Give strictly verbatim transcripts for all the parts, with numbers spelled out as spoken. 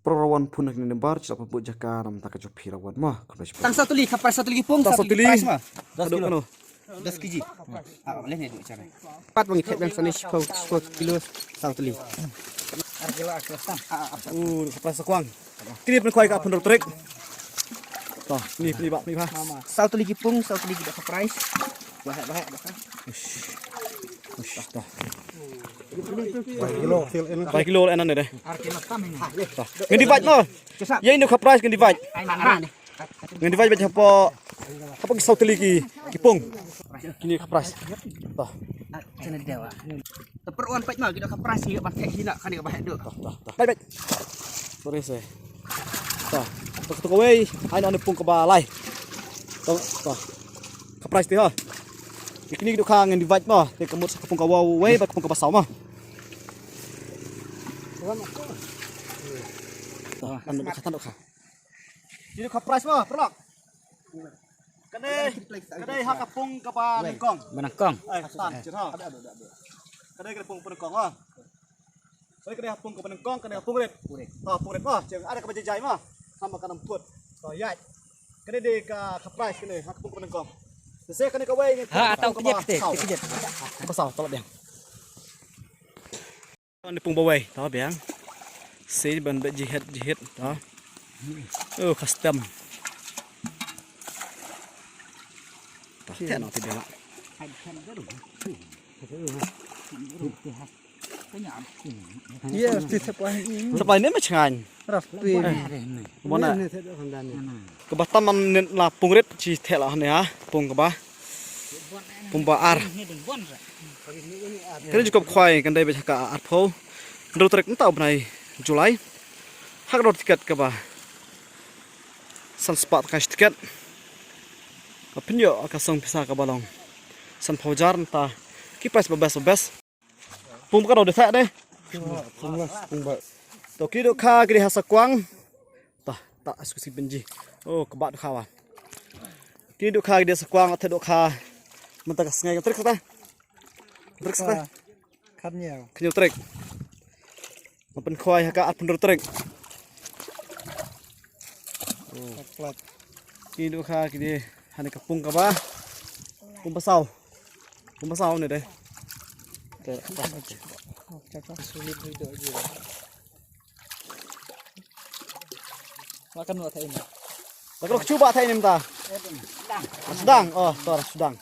Pro rawan pun na kine number, chila pun jaka nam ta ka jopi rawan ma. Tang saw tylli, ka price saw tylli ki pung, tang saw tylli ki price ma. Dos kilo. Dos kilo. Dos kilo. Ah, leh ne du chara. Pat bang i thep bang sani shiphew, shiphew kilo saw tylli. Ar kilo, ar kilo tang. Ah, ah, ah. Uh, ka price saw kwang. Kine pynkhwai ka pynrut trek. To, ni pynibak pynibak. Saw tylli ki pung, saw tylli ki da ka price. Bahek, bahek, bahek. Ush. Ush, to. Bai kilo, bai kilo lah nan deh. To. Ngan divide mo. Ïa ino ka price ngan divide. Ngan divide bad hapoh, hapoh ki saw tylli ki, ki pung. Kine ka price. To. Te per wan peit ma, kine ka price ngi ban theh hina kane ka ba heh duk. To, to, to. Peit, peit. Sorry, sorry. To. To, to kawei, ai na pung kaba lai. To, to. Ka price te ha. Kine ki duk kha ngan divide ma, te ka mut sa ka pung kawei, bad ka pung kaba saw ma. To, tan duk kha, tan duk kha. Kine ka price ma, paralok. Kane, kane ha ka pung kaba nyngkong. Ba nyngkong. Eh, tan, chir ha. Kane ka pung ba nyngkong, ha. Kane, kane ha pung kaba nyngkong, kane ha pung rit. Pung rit. Ha, pung rit, ha. Chang, ada kaba jai jai ma. Sama ka nam put. To, ïa. Kane dei ka, ka price kane, ha ka pung kaba nyngkong. Te sa kane kawei ngi ha, tau kaba kejap, saw. Kejap. Kaba saw, tolak biang. Ni pung bawei, to biang. Si ban bet jihad, jihad, to. Oh, custom. To, te no te biang. Iya, ti sepai ni. Sepai ni macam kan. Rapi. Mana? Kaba tam man la pung rit chi theh la ne ha, pung kaba. Pung ba ar. Kane ju kop khwai kan dei bad ha ka arphew hynriew tarik mynta u bnai July. Ha ka dor tiket kaba san spah tyngka shi tiket. Ka pynïoh ka song pisa kaba long sanphew hajar mynta. Ki price ba best ba best. Pung ba ka dor de theh de. Pung ba. To ki duk kha ki dei ha Sakwang. Ta, ta, as ku si benji. Oh, kaba duk kha wa. Ki duk kha ki dei Sakwang, te duk kha. Mynta ka sngi ka tarik ta. Tarik ta. Khat ñiew. Khat ñiew tarik. Nga pynkhwai ha ka arphew hynriew tarik. Oh. Ki duk kha ki dei ha ne ka pung kaba. Pung ba saw. Pung ba saw ne de. Te. Makan wa thai ni. Makan wa chuba thai ni mynta. Sdang. Oh, to sdang.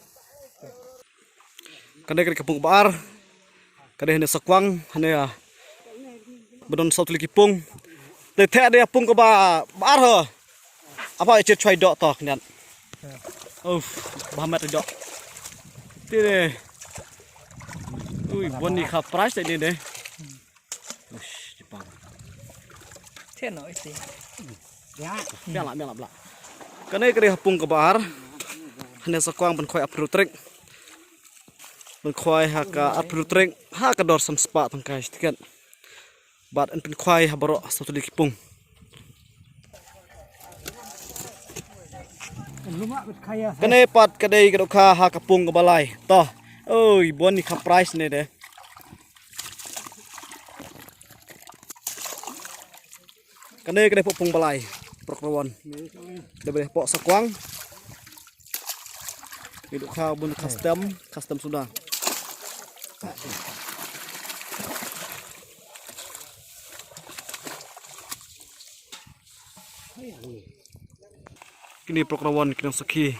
Kane kane ka pung ba ar. Kane hane Sakwang, hane, ah, ba don saw tylli ki pung. Te theh de pung kaba ar ho. Apa i chet chwai dok to kniat. Uf, ba mat dok. Te ne. Ui, bon ni kha price te ne de. Ush, Jepang. Te no ite. Ya. Biang lah, biang lah, biang lah. Kane kane ha pung kaba ar. Hane Sakwang ban khwai arphew hynriew tarik. Ban khwai ha ka arphew hynriew tarik. Ha ka dor san spah tyngka shi tiket. Bad yn pynkhwai ha baroh saw tylli ki pung. Kane pat ka dei ka dok kha ha ka pung kaba lai. To. Oi, bon ni kha price ne de. Kane kane pung ba lai. Prok rawon. Dei ba dei pok Sakwang. Ki duk kha bun custom, custom suda. Kine prok rawon ki nongsakhi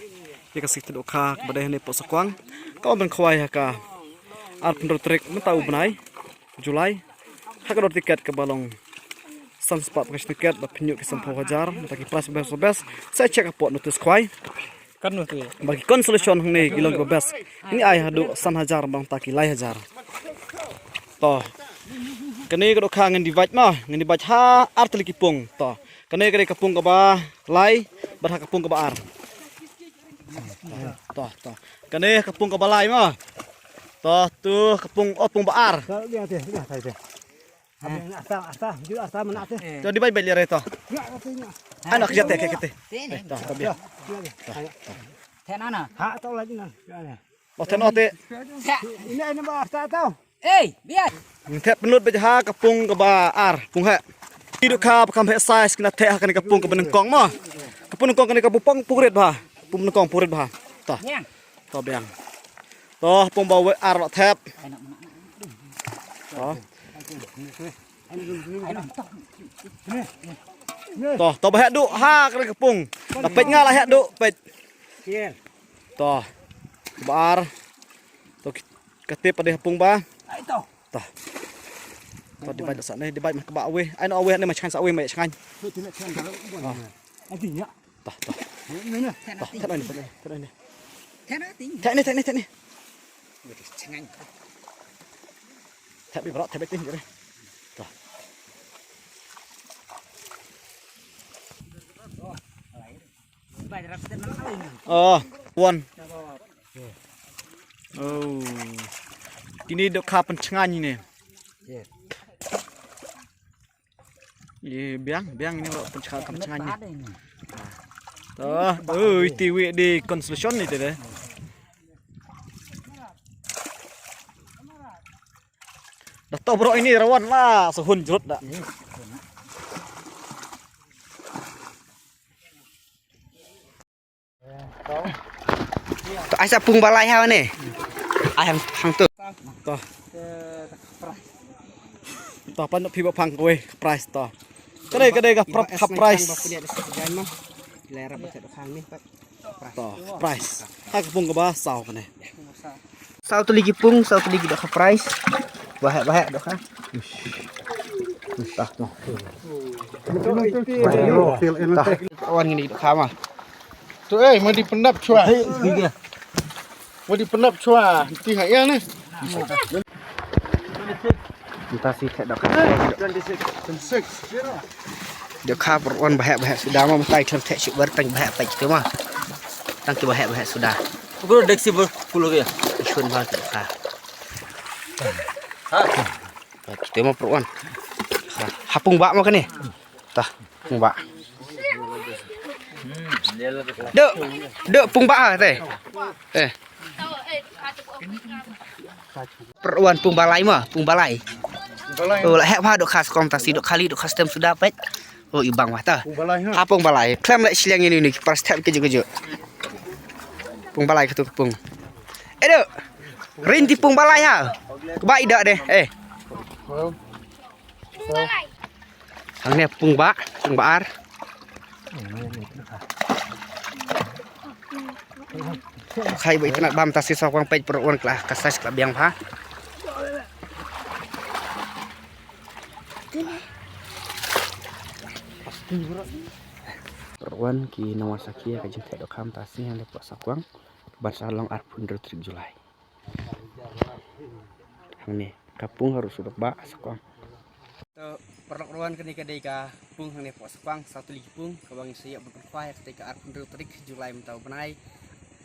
ïa ka sngewthuh dohkha kaba dei hane pok Sakwang. Ka wan ban khwai ha ka arphew hynriew tarik mynta u bnai July. Ha ka dor tiket kaba long san spah tyngka shi tiket, ba pynïoh ki sanphew hajar, mynta ki price ba best ba best. Sa check hapoh notice khwai. Kan notice. Ba ki consolation hangne ki long kiba best. Ngi ai haduh san hajar, ba nangta ki lai hajar. To. Kane ka dohkha ngan divide ma, ngan divide ha ar tylli ki pung. To. Kane kane ka pung kaba lai, bad ha ka pung kaba ar. To, to. Kane ka pung kaba lai ma. To, tu ka pung, oh, pung ba ar. Sa dia te, dia te. Ata, ata, ju ata mana te. To di bai bai lere to. Ya, ata ya. Anak kerja te, ke te. To, to biar. Te nana. Ha, to lagi na. Ya, ya. Oh, te no te. Ini, ini ba ata tau. Eh, biar. Te penut ba ha ka pung kaba ar, pung ha. Ki duk kha ba kham heh size ki na theh ha kane ka pung kaba nyngkong mo. Ka pung nyngkong kane ka pung pung rit bha. Pung nyngkong pung rit bha. To. To biang. To pung ba wei ar la thep. To. To, to ba heh duk ha kane ka pung. Da peit nga la heh duk peit. To. Ba ar. To ki-, ka tip ade ha pung ba. To. To, divide sa ne, divide ma kaba away. Ai no away ne ma chang sa away ma chang. To, to. To, to. To, to ne, to ne. Theh ne, theh ne, theh ne. Theh bi bro, theh bi tin jere. To. Oh, one. Oh. Kine dok kha pynchngaiñ ne. Ye biang, biang ne dok pynchngaiñ, pynchngaiñ ne. To, oi, ti wi di consolation ne te de. Da to bro ini rawan la sehun jrut da. To ai sa pung ba lai ha ne. Ai hang, hang tu. To. To pan phi ba phang kawei prize to. Kadai kadai ka prap ka prize. To prize. Ha ka pung kaba saw kane. Saw tylli ki pung, saw tylli ki dok kha prize. Ba heh, ba heh dok kha. Tah, tah. Wan ngin dok kha ma. To eh, ma di pyndap chwa. Ma di pyndap chwa. Ti ha ïa ne. Mynta shi theh dok kha. Dok kha por wan ba heh ba heh suda ma mynta i thon theh shu bar tang ba heh peit tu ma. Tang ki ba heh ba heh suda. Pukul dek si bor pukul ge. Shun ba dok kha. Ha. Peit tu ma por wan. Ha, ha pung ba ma kane. Tah, pung ba. Dok, dok pung ba ha te. Eh. Por wan pung ba lai ma, pung ba lai. Oh, la heh ba dok kha skom ta shi dok kha li dok kha stem suda peit. Oh, i bang mata. Ha pung ba lai. Klem leh shiliang ini ni pas thep keju keju. Pung ba lai katu pung. Eh dok. Rin ti pung ba lai ha. Ba i dok de. Eh. Hangne pung ba, pung ba ar. Khai ba itynnad bam ta shi sa kwang peit por wan kla ka size kla biang bha. Por wan ki nongwan sakhi ka jingtheh dok kha mynta shi hangne por sa kwang. Ban sa long arphew hynriew tarik July. Hangne ka pung haru sudok ba sa kwang. To paralok ruan kane ka dei ka pung hangne po sa kwang, saw tylli ki pung kaba ngi sa ïa ban pynkhwai ha ka dei ka arphew hynriew tarik July mynta u bnai,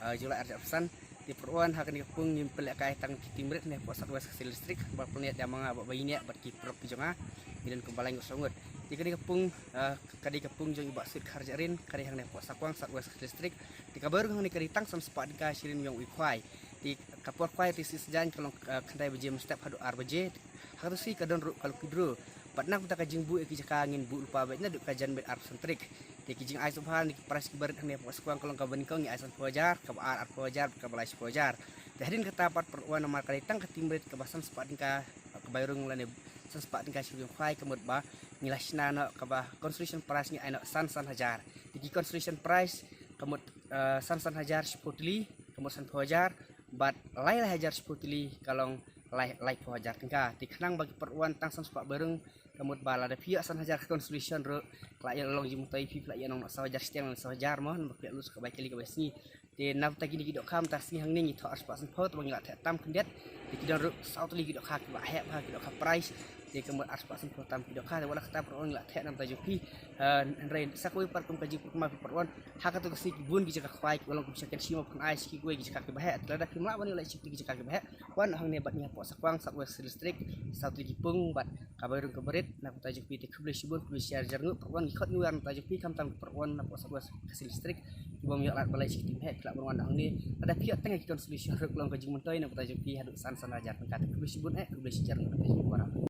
eh, July arhajar arphew san. Te paralok ruan ha kane ka pung ngim pynlehkai tang ki team rit ne po South West Khasi Hills District ba pynlehkai da ma nga ba ba ïa bad ki paralok ki jong nga. Ngi don kumba lai ngut saw ngut. Te kane ka pung, eh, ka dei ka pung jong i Bah Sweet Kharjahrin, ka dei hangne po sa kwang South West Khasi Hills District. Te kaba rung hangne ka dei tang san spah tyngka shi ryngwiang u khwai. Te ka por khwai te shi sajan ka long, eh, khyndai baje mynstep haduh ar baje. Ha katu shi ka don ruh ka lucky draw. Bad na ka bynta ka jingbuh ïa ki jaka ngin buh lypa beit naduh ka janmiet arphew san tarik. Te ki jingai sngewbha ne ki prize kiba rit hangne po sa kwang ka long kaba nyngkong ngi ai sanphew hajar, kaba ar arphew hajar, kaba lai shiphew hajar. Te hadien kata pat paralok ruan namar ka dei tang ka team rit kaba san spah tyngka, kaba rung lane san spah tyngka shi ryngwiang khwai ka mut ba ngi la shna noh kaba consolation prize ngi ai noh san san hajar. Te ki consolation prize ka mut, eh, san san hajar shiphew tylli, ka mut sanphew hajar, bad lai lai hajar shiphew tylli ka long lai, laiphew hajar tyngka. Te khnang ba ki paralok ruan tang san spah ba rung ka mut ba lada phi ïoh san hajar ka consolation ruh ka la ïa long jingmyntoi phi, phi la ïa nong noh saw hajar shiteng, saw hajar mo, namar phi la lose ka bai kali ka bai sngi. Te na bynta kine ki dohkha mynta sngi hangne ngi thoh arspah sanphew, te ba ngi la theh tam khyndiat. Te ki don ruh saw tylli ki dohkha kiba heh bha, ki dohkha prize. Te ka mut arspah sanphew tam ki dohkha, te wat la kata paralok ruan ngi la theh na bynta jong phi. Eh, hynrei sa kawei pat kum ka jingpyrkhat phi paralok ruan, ha katu ka sngi ki bun ki jaka khwai kiba long kum sha Kynshi mo, phin ai sha kiwei ki jaka kiba heh. Te lada phim lah ban ïoh leh sha kiti ki jaka kiba heh, wan hangne bad ngi hapoh Sakwang, South West Khasi Hills District, saw tylli ki pung bad kaba rung kaba rit na ka bynta jong phi. Te khublei shibun, khublei shihajar nguh paralok ruan, ngi khot ngi wan na ka bynta jong phi khamtam paralok ruan na hapoh South West Khasi Hills District kiba ym ïoh lad ban leit sha ki team heh, ki lah ban wan hangne. Lada phi ïoh tang ïa ki consolation ruh ka long ka jingmyntoi na ka bynta jong phi haduh san san hajar tyngka. Te khublei shibun eh, khublei shihajar nguh na ka bynta jong phi paralok.